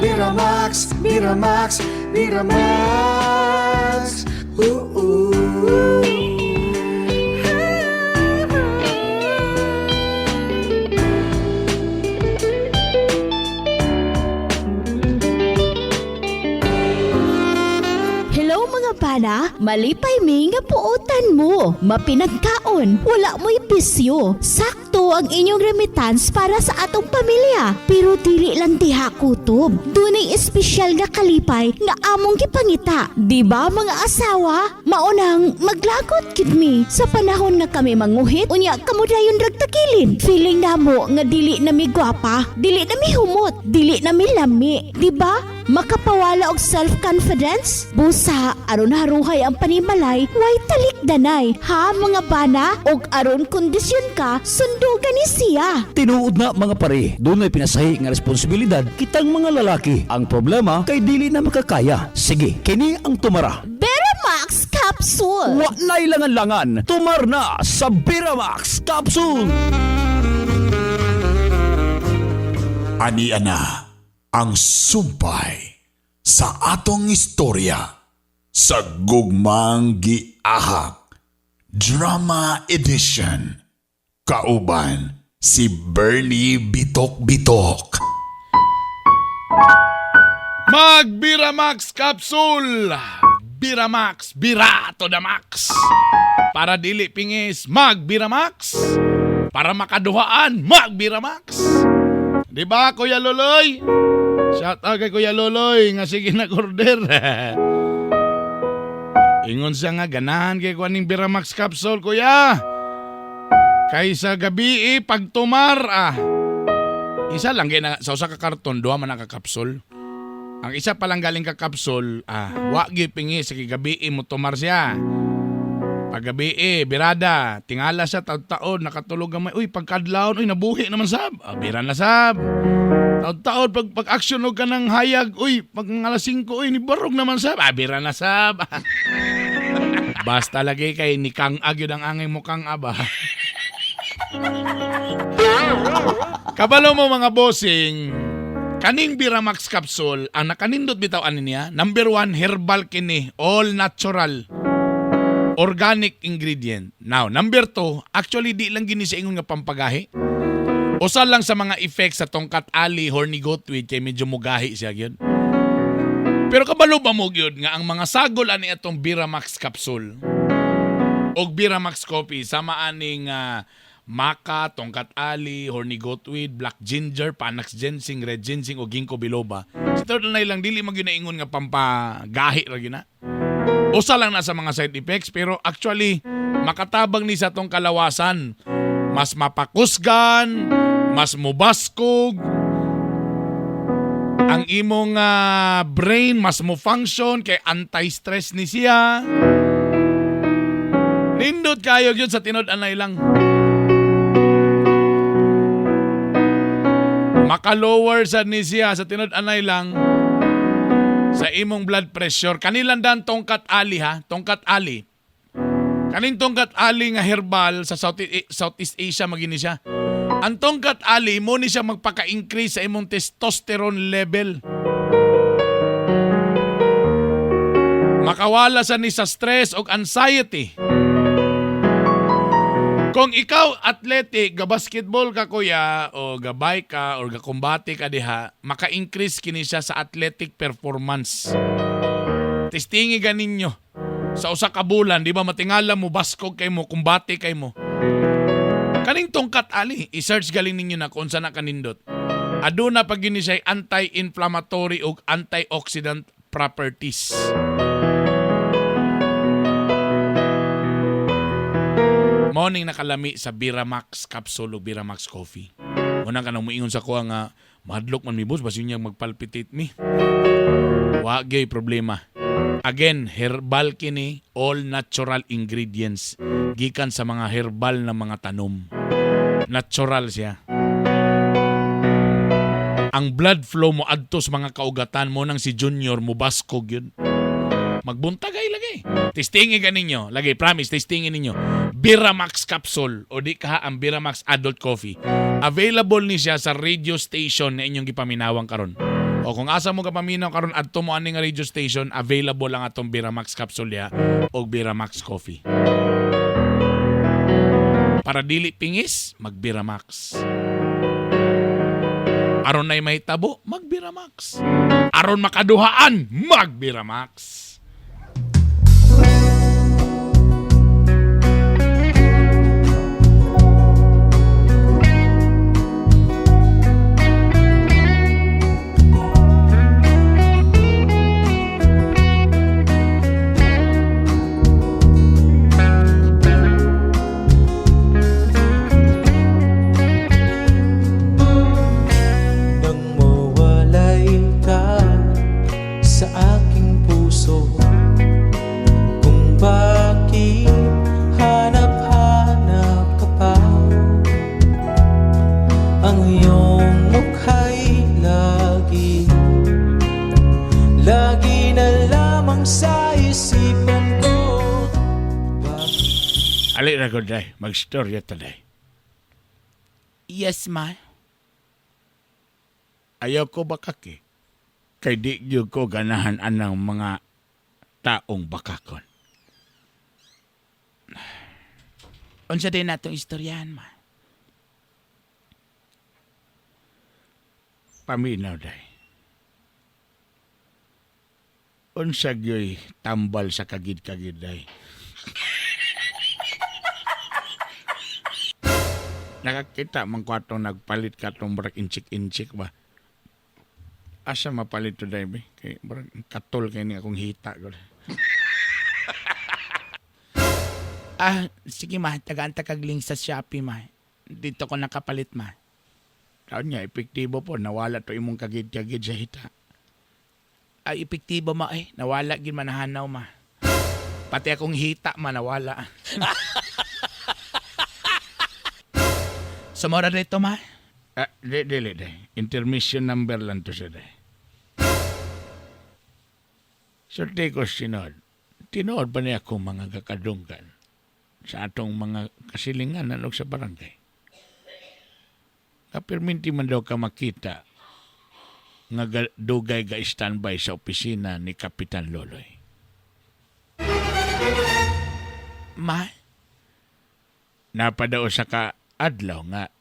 Miramax, Miramax, Miramax. Oo. Hello mga bana, malipay mi nga puotan mo. Mapinagkaon, wala mo'y bisyo. Sakto Kutob ang inyong remittance para sa atong pamilya. Pero dili lang diha kutob. Dunay espesyal nga kalipay nga among gipangita. Di ba mga asawa? Maunang maglagot gid mi sa panahon nga kami manguhit, unya kamo dayon rag tagilid. Feeling namo nga dili na mi gwapa, dili na mi humot, dili na mi lami. Di ba? Makapawala og self-confidence? Busa, aron haruhay ang panimalay, way talikdanay. Ha mga bana? Og aron kondisyon ka, sundugan ni siya. Tinuod na mga pare, dunay pinasahi nga responsibilidad kitang mga lalaki. Ang problema kay dili na makakaya. Sige, kini ang tumara. Beramax Capsule! Wa na'y langan-langan, tumar na sa Beramax Capsule! Ani ana ang sumpay sa atong istorya sa Gugmang Giahak Drama Edition, kauban si Bernie Bitok Bitok. Mag Biramax Capsule! Biramax, bira to the max! Para dili pingis, mag Biramax! Para makaduhaan, mag Biramax! Di ba, Kuya Loloy? Shout out kay Kuya Loloy nga sige nag-order. Ingon siya nga ganahan kay kuaning Biramax Capsule, Kuya. Kaysa gabi eh, pagtumar ah. Isa lang kay na, sa usa ka karton duha man ang ka kapsul. Ang isa pa lang galing ka kapsul, ah, wa gyud pingi sa gabi eh, mo tumar siya. Paggabi eh, birada, tingala siya taon-taon, nakatulog gamay. Uy, pagkadlawon, uy, nabuhi naman sab. Ah, bira na sab. Taon-taon, pag action og ka ng hayag, uy, pag mga alas 5, uy, nibarog naman sab. Ah, bira na sab. Basta lagi kay ni Kang Ag yun ang angay mo Kang Aba. Kabalo mo mga bossing, kaning Biramax capsule, ang nakanindot bitaw ani niya, number one, herbal kini, all natural organic ingredient. Now, number two, actually di lang gini sa ingon nga pampagahi. Usa lang sa mga effects sa tongkat ali, horny goatweed, kay medyo mugahi siya gyud. Pero kabalo ba mo gyud nga ang mga sagol ani atong Biramax capsule og Biramax coffee sama aning maka, tongkat ali, horny goatweed, black ginger, panax ginseng, red ginseng o ginkgo biloba. Sa third na lang dili man gyud na ingon nga pampagahi ra gyud na. Usa lang na sa mga side effects, pero actually makatabang ni sa tong kalawasan. Mas mapakusgan, mas mubaskog, ang imong brain mas mo function kay anti-stress ni siya. Nindot kayo yun sa tinod anay lang. Maka-lower sa ni siya sa tinod anay lang sa imong blood pressure. Kanilang dan tongkat ali ha, tongkat ali. Kaning tongkat ali nga herbal sa Southeast Asia magini siya. Ang tongkat ali mo ni siya magpaka-increase sa imong testosterone level. Makawala sa ni sa stress o anxiety. Kung ikaw athletic, ga-basketball ka kuya, o ga-bike ka, or ga-kumbate ka diha, maka-increase kini siya sa athletic performance. Testingi ganinyo. Sa usa ka bulan, di ba matingala mo, baskog kay mo, kumbate kay mo. Kaning tongkat ali, i-search galing ninyo na kung saan na kanindot. Aduna pag gini siya anti-inflammatory ug antioxidant properties. Morning nakalami sa Biramax capsule o Biramax coffee. Unang ka nang muingon sa kuha nga mahadlok man mi boss, basin niya magpalpitate mi. Wa gyud problema. Again, herbal kini, all natural ingredients gikan sa mga herbal na mga tanom. Natural siya. Ang blood flow mo adto sa mga kaugatan mo nang si Junior mo baskog yun. Magbuntagay lagi. Testingin ka ninyo. Lagi, promise, testingin ninyo. Biramax capsule o di ka ang Biramax Adult Coffee. Available ni siya sa radio station na inyong gipaminawang karon. O kung asa mo kapaminaw karon adto mo ani nga radio station, available ang atong Biramax capsule ya o Biramax Coffee. Para dili pingis, magbiramax. Aron nay mahitabo, magbiramax. Aron makaduhaan, magbiramax. isipan ko. Ali ra ko day, magstorya ta day. Yes, ma. Ayaw ko bakaki. Kay di gyud ko ganahan anang mga taong bakakon. Unsa din natong istoryahan, ma? Paminaw day. Unsa gyoy tambal sa kagid-kagid day. Nakakita man ko atong nagpalit ka atong murag inchik-inchik ba. Asa mapalit to day be? Kay murag katol kay ni akong hita gud. Ah, sige ma, tagaan ta kag link sa Shopee, ma. Dito ko nakapalit, ma. Taon nga epektibo po nawala to imong kagid-kagid sa hita. Ay, epektibo, ma eh. Nawala gid manahanaw, ma. Pati akong hita, ma, nawala. Sumora dito, ma. Ah, di, dili day. Intermission number lang to siya day. Sulti ko sinod. Tinuod ba niya akong mga kakadunggan sa atong mga kasilingan ug sa barangay? Kapirminti man daw ka makita nga dugay ga standby sa opisina ni Kapitan Loloy. Ma? Napadao sa ka adlaw nga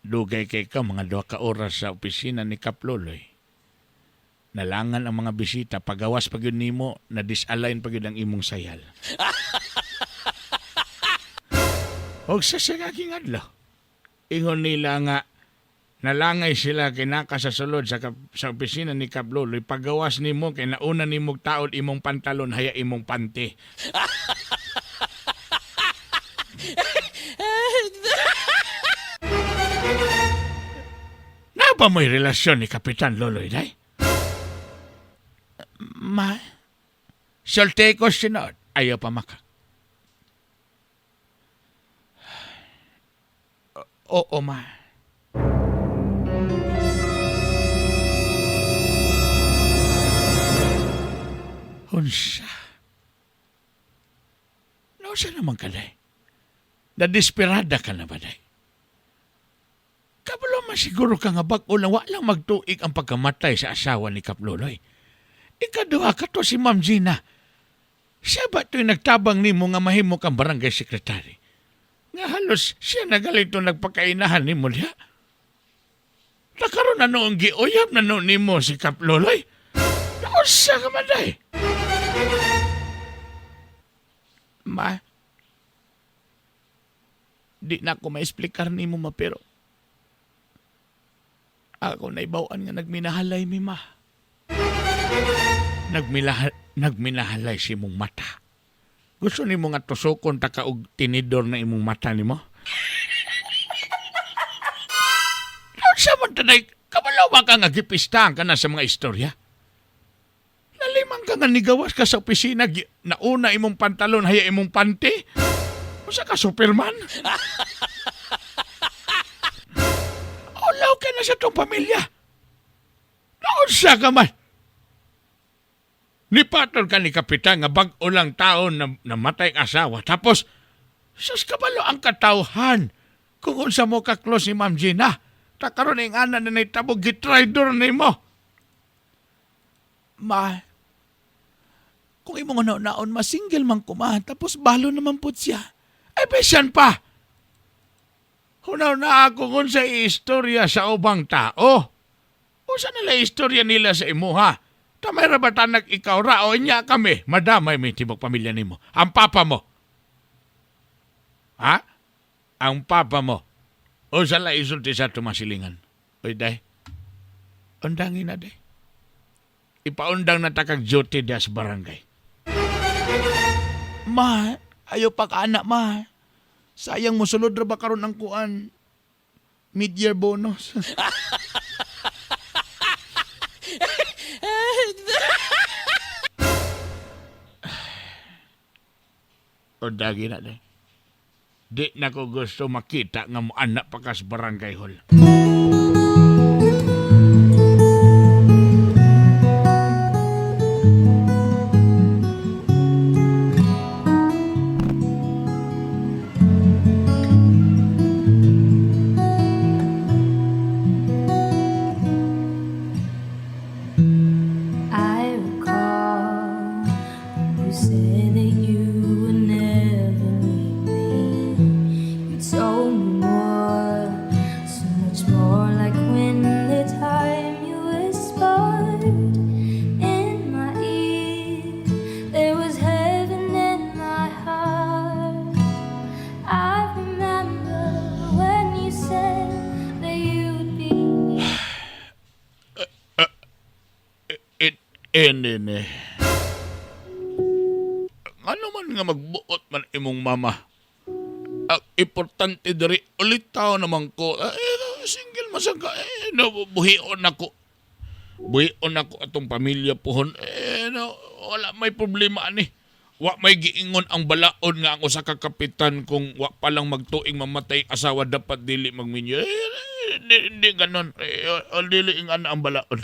dugay kay ka mga 2 ka oras sa opisina ni Kap Loloy. Nalangan ang mga bisita, pagawas pa gyud nimo, na disalign pa gyud ang imong sayal. Og sa sagaking adlaw, ingon nila nga nalangay sila kay naka sa sulod sa opisina ni Kap Loloy, pagawas nimo kay nauna nimog taod imong pantalon haya imong panty. Naba mo'y relasyon ni Kapitan Loloy, day? Ma? Sulte ko sinod. Ayaw pa maka. Oo, ma. Unsa? Nausa naman ka, day? Nadesperada ka na ba, day? Kabalo man siguro ka nga bag-o lang wa lang magtuig ang pagkamatay sa asawa ni Kaploloy. Ikaduha ka to si Ma'am Gina. Siya ba to'y nagtabang nimo nga mahimo kang barangay secretary? Nga halos siya nagalito nagpakainahan nimo diha. Nakaroon na noong giuyab na noon nimo si Kaploloy. Nausa ka man, day? Ma, di na ako maesplikar nimo, ma, pero ako naibawan nga nagminahalay mi, ma. Nagminahalay si imong mata. Gusto nimo nga tusokon ta ka og tinidor na imong mata nimo? Unsa man tanay, kabalo ba ka nga gipistahan ka na sa mga istorya? Nalimang ka nga nigawas ka sa opisina, nauna imong pantalon, haya imong panty? Usa ka Superman? Ulaw ka na sa tong pamilya. Naunsa ka man? Nipatol ka ni Kapitan nga bag-o lang taon na namatay ang asawa. Tapos, sus kabalo ang katawhan. Kung unsa mo ka-close ni Ma'am Gina, takaroon ang ana na naitabog, gitraidor na mo. Ma, kung imong naon, ma, single man ko, ma, tapos balo naman po siya. Ay, besan pa! Hunaw na ako kung sa istorya sa ubang tao. Usa nila istorya nila sa imuha. Tamay ra ba tanag ikaw ra o inya kami? Madamay may tibok pamilya nimo. Ang papa mo. Ha? Ang papa mo. Usa la isulti sa tumasilingan. Uy, day. Undangin na, day. Ipaundang na takag duty das barangay. Ma, ayaw pa ka anak, ma. Sayang mo sulod ra ba karon ang kuan? Mid-year bonus. Undangin na, day. Di na ko gusto makita nga mo anak pa kas barangay hall. You said that you would never leave me. You told me more, so much more, like when the time you whispered in my ear, there was heaven in my heart. I remember when you said that you'd be near. It, ene ne. Ano man nga magbuot man imong mama? Ang importante diri ulit tao naman ko. Eh, single man sa ka. Eh, no, buhion ako. Buhion ako atong pamilya pohon. Eh, no, wala may problema ani. Wa may giingon ang balaod nga ang usa ka kapitan kung wa pa lang magtuing mamatay asawa dapat dili magminyo. Eh, di ganon. Eh, dili nga ang balaod.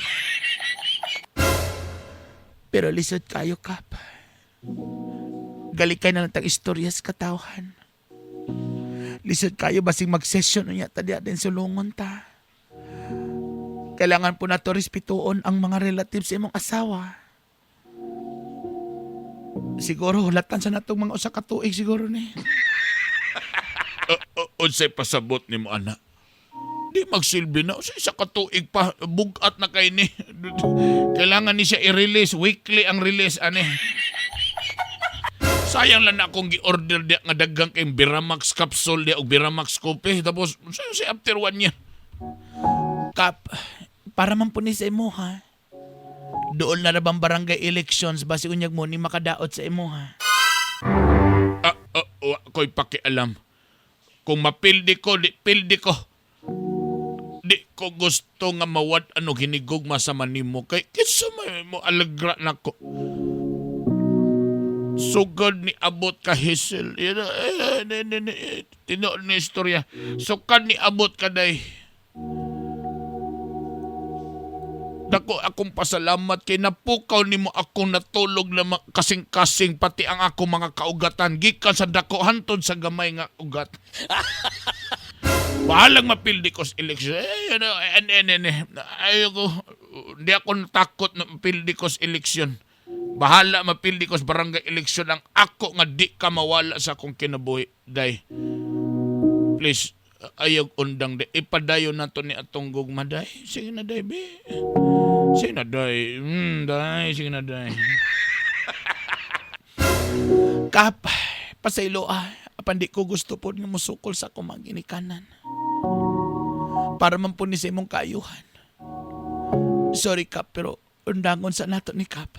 Pero lisod kayo, Kap. Galikay na lang tang istorya sa katawhan. Lisod kayo basing mag-session unya ta diya din sulungon ta. Kailangan po nato respetuon ang mga relatives sa imong asawa. Siguro hulatan sa natong mga usa ka tuig siguro ni. Unsay pasabot nimo ana? Di magsilbi na usa isa ka tuig pa bugat na kay ni. Kailangan ni siya i-release weekly ang release ani. Sayang lang na akong gi-order diya nga daghang kay Biramax capsule diya og Biramax coffee tapos sayo si after 1 year. Kap, para man po ni sa imo ha. Doon na bang barangay elections basi unyag mo ni makadaot sa imo ha. Ah, wa ko'y pakialam. Kung mapildi ko, di pildi ko. Di ko gusto nga mawad ano hinigugma sa manimo kay kinsa may mo alagra nako. Sugod ni abot ka Hazel. Yan, eh, ne, ne, ne, eh, tinuod ni istorya. Sukad ni abot ka day. Dako akong pasalamat kay napukaw nimo akong natulog na kasing-kasing pati ang akong mga kaugatan gikan sa dako hantod sa gamay nga ugat. Bahalang mapildi ko sa eleksyon. Eh, ano, eh, eh, eh, eh, ayoko, di ako natakot na mapildi ko sa eleksyon. Bahala mapildi ko sa barangay eleksyon ang ako nga di ka mawala sa akong kinabuhi. Day, please, ayaw undang day. Ipadayon na to ni atong gugma, day. Sige na, day, be. Sige na, day. Day, sige na, day. Kap, pasaylo ah. Apan di ko gusto po nga musukol sa akong mga ginikanan. Para man po ni sa imong kaayuhan. Sorry Kap, pero undangon sa nato ni Kap.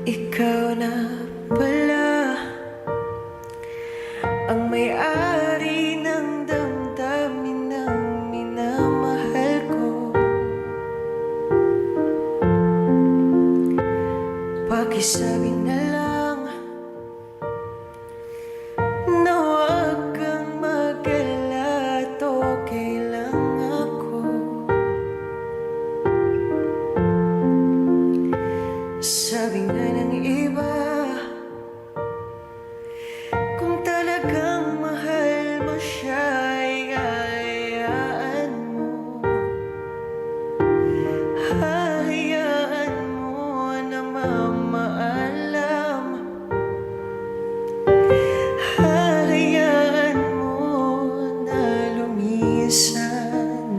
Ikaw na pala ang may-ari ng damdamin ng minamahal ko. Pakisabi na lang na huwag kang mag-alala at okay lang ako. Sabi nga ng iba, kung talagang mahal mo siya ay hayaan mo. Hayaan mo na mamaalam. Hayaan mo na lumisan.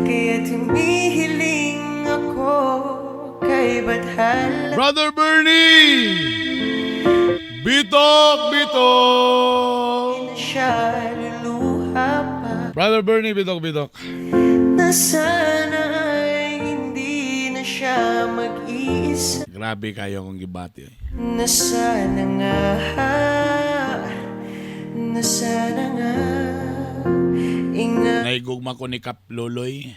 Kaya tumihiling ako kay Bathala. Brother Bernie! Bitok! Bitok! Siya luluha pa Brother Bernie, bitok, bitok. na sana ay hindi na siya mag-iisa. Grabe kayo kung gibati. Eh. Na sana nga, na sana nga, ingat. Naigugma ko ni Kap Loloy.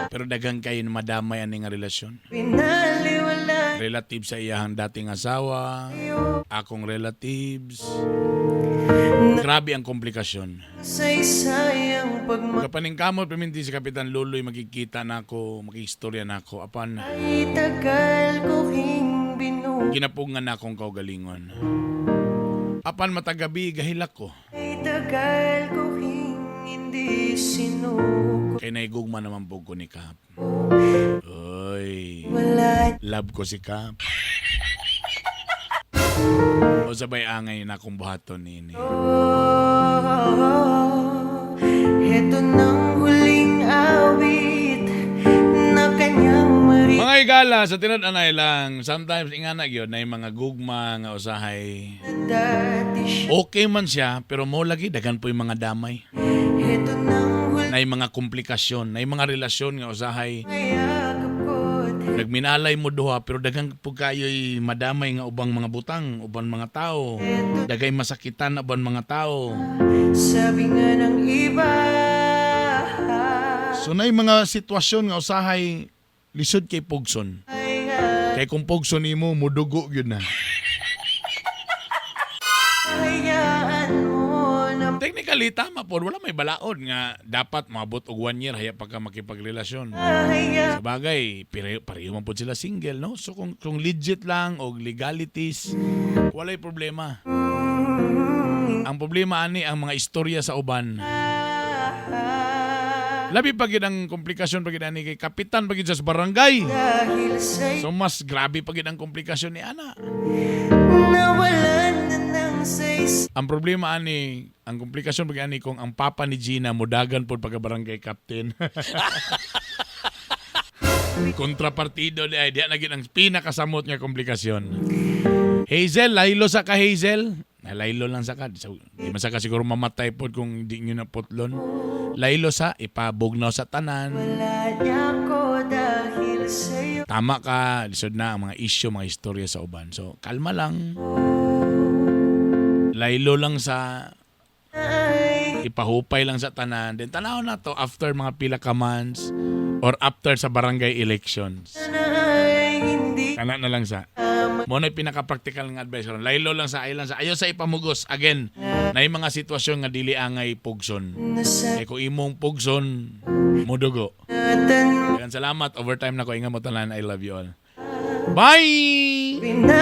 Pero daghang kayo na madamay ani nga relasyon. Pinaliwala Relative sa iyahang dating asawa, akong relatives. Grabe ang komplikasyon. sa isayang pagmamahal. Kapaningkamot paminti si Kapitan Loloy makikita na ako, makikistorya na ako. Apan, Ay tagal ko hing Ginapugngan na akong kaugalingon. Apan matagabi gahilak ko. Ay tagal ko hindi sinuko. Kay naigugma naman po ko ni Kap. Oy. Wala. Love ko si Kap. O sabay angay na akong buhaton nini. Oh, heto ng huling awit na kanyang marinig. Mga igala, sa tinud-anay lang, sometimes ingana gyud na yung mga gugma nga usahay. Dati siya. Okay man siya, pero mo lagi daghan po yung mga damay. Heto ng huling Na yung mga komplikasyon, na yung mga relasyon nga usahay. yakap ko. Nagminalay mo duha pero daghan po kayo'y madamay nga ubang mga butang, ubang mga tao. Daghay masakitan ubang mga tao. Sabi nga ng iba. So na yung mga sitwasyon nga usahay lisod kay pugson. Kay kung pugson nimo mudugo gyud na. Hayaan mo na Technically tama po, wala may balaod nga dapat maabot og 1 year haya pa ka makipagrelasyon. Hayaan. Sa bagay, pareho man po sila single, no? So kung legit lang og legalities, walay problema. Ang problema ani ang mga istorya sa uban. Labi pa gid ang komplikasyon pa gid ani kay kapitan pa gid sa barangay. Dahil sa'yo So mas grabe pa gid ang komplikasyon ni ana. nawalan na ng saysay. Ang problema ani, ang komplikasyon pag ani kung ang papa ni Gina mudagan pod pagka barangay captain. Kontrapartido di ay diya na gid ang pinakasamot nga komplikasyon. Hazel, laylo sa ka, Hazel. Laylo lang sa ka. So, di man sa ka siguro mamatay pod kung di nyo na putlon. Laylo sa, ipabugnaw sa tanan. Wala niya ako dahil sa'yo. Tama ka, lisod na ang mga issue, mga istorya sa uban. So, kalma lang. Laylo lang sa ipahupay lang sa tanan. Then tanaw na to after mga pila ka months or after sa barangay elections. Ay hindi Kana na lang sa. Mo na pinaka-practical nga advice ron. Laylo lang sa ayaw lang sa ayaw sa ipamugos. Again, na yung mga sitwasyon nga dili angay pugson. Nasa Kay kung imong pugson, mudugo. tan Daghang salamat. Overtime na ko. Ingat mo tanan. I love you all. Bye! Pinag